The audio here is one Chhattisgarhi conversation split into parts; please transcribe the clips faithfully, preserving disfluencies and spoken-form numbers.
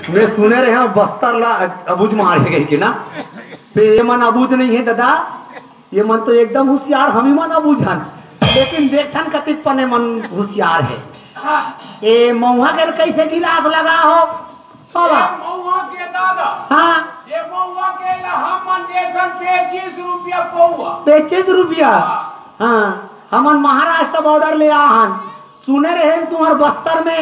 मैं सुने रहे हँव बस्तर ला अबूझ मारे कहिके ना। पे ये मन अबूझ नहीं हे दादा, ये मन तो एकदम होशियार, हम ही मन अबूझन। लेकिन देखथन कतिक पने मन होशियार हे। हाँ। ए मउहा के कइसे गिलास लगा हो? बाबा। ये मउहा के दादा। हाँ। ये मउहा के ला हमन देथन पच्चीस रुपया पउवा। पच्चीस रुपया? हाँ। हाँ। हमन महाराष्ट्र बॉर्डर ले आहन। सुने रहे तुम्हर बस्तर में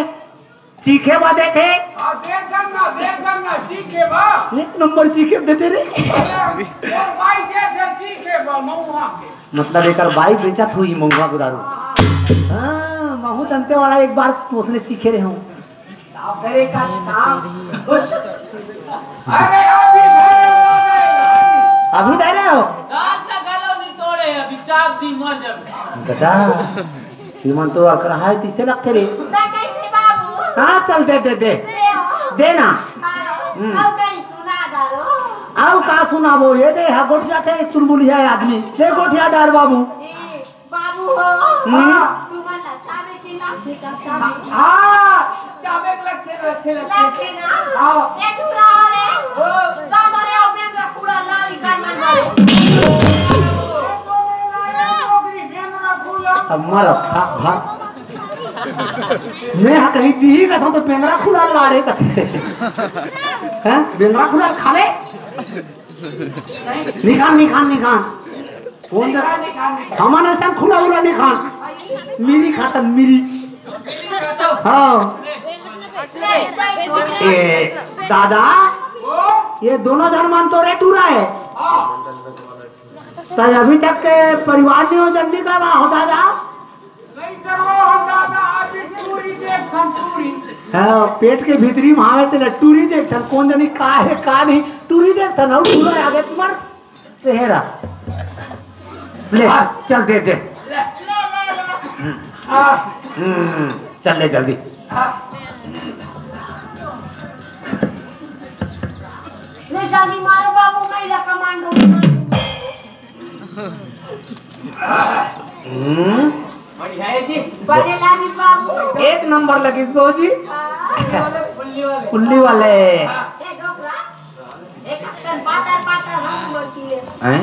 चीखे बर देथे। हाँ, देथन ना, देथन ना, चीखे बर। एक नंबर चीखे देथे रे। तोर बाई देथे चीखे बर, मउहा के। मतलब एकर बाई बेचत होही मउहा के दारू। हाँ, हाँ। हाँ, महूँ दंतेवाड़ा एक बार ओसने चीखे रहे हँव। साफ करे का काम। अरे, अभी धरे हो, अभी धरे हो। दांत लगा लो, नहीं तोड़े, अभी चाप दी, मर जाबे। दादा, ये मन तो अकरहा हे, तइसे लगथे रे। दा कइसे बाबू? हाँ, चल दे, दे, दे। ले आओ। दे ना। हाँ, हम्म। अब कहीं सुना डालो। अउ का सुनाबो? ये दे, हा गोठियाथे चुलबुलिया आदमी। दे गोठिया डार बाबू। ए, बाबू हो। हम्म। तुमन ला चाबे के ना, बेटा, चाबे। हाँ, चाबे के लगथे, लगथे, लगथे। लगथे ना? हाँ। ए, टूरा हो रे। हो। जा तो रे, अपने से पूरा लाल कर मन मारे। अब मर, खा, खा। मैं हा कहीं दिही कथँव तो बेंदरा खुला ला रे कथे। हैं? बेंदरा खुला खा ले। निकाल, निकाल, निकाल। कौन जा-, हमन अइसन खुला उला निकाल। मिरी खाथन, मिरी। हाँ। ए, दादा, ये दोनों झन मन तो रे टूरा हे। त अभी तक के परिवार नहीं हो जल्दी का हो दादा? नहीं करवा हो दादा, अभी टूरी देखथन, टूरी। हाँ, पेट के भीतरी में आवे तेला टूरी देखथन, कौन जानी का हे, का नहीं, टूरी देखथन, अउ टूरा आगे तुम्हर चेहरा। ले, हाँ। चल दे, दे। ले, ले, ले, ले। हाँ। हम्म, चल ले जल्दी। हाँ। ले जल्दी मारो बाबू, महिला कमांडो। हम्म। बढ़िया हे जी। बड़े लागी बाबू। एक नंबर लगिस बहू जी। हाँ। फुल्ली वाले, फुल्ली वाले। फुल्ली वाले। हाँ। ए डोकरा, एक अक्कन पातर, पातर हम बोलती है। हैं?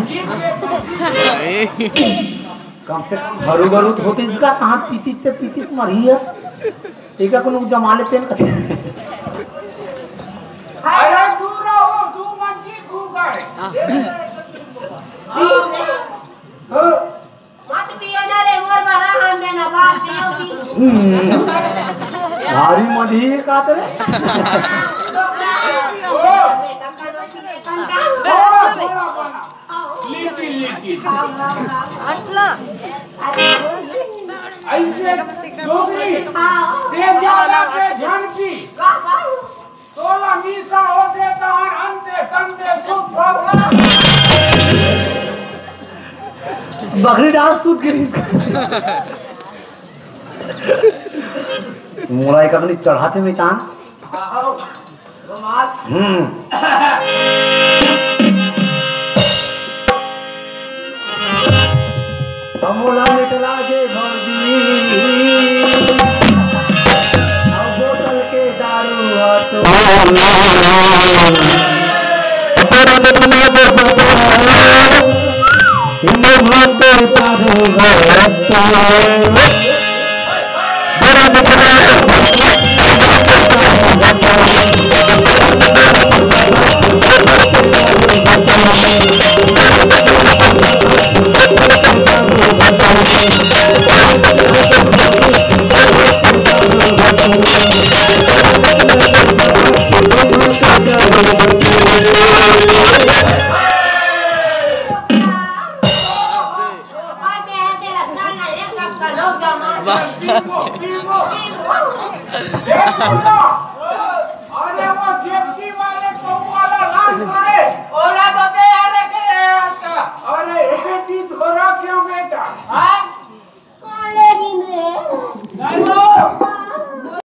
कम से कम हरू बरू तो होते इसका, कहाँ पीतीस ते पीतीस मरही हे। एका कोनो जमा लेते हैं। अरे दूर रहो, तू मंची घूम गए। हाँ। मत पियो ना रे, मोर बड़ा हान देना, बाप पियो पी। हम्म। भारी मधी का तेरे? थोड़ा, थोड़ा बना। Little, little. अटला। ऐसे डोगरी, तेजाला के झंकी। तोला मीसा होथे तहार अंते तंते सुख भोगला। बकरी डांस सूट के। मोला एक अपनी चढ़ाते में तान। हम्म। हमोला निकला के भौजी, अब बोतल के दारू ह तो।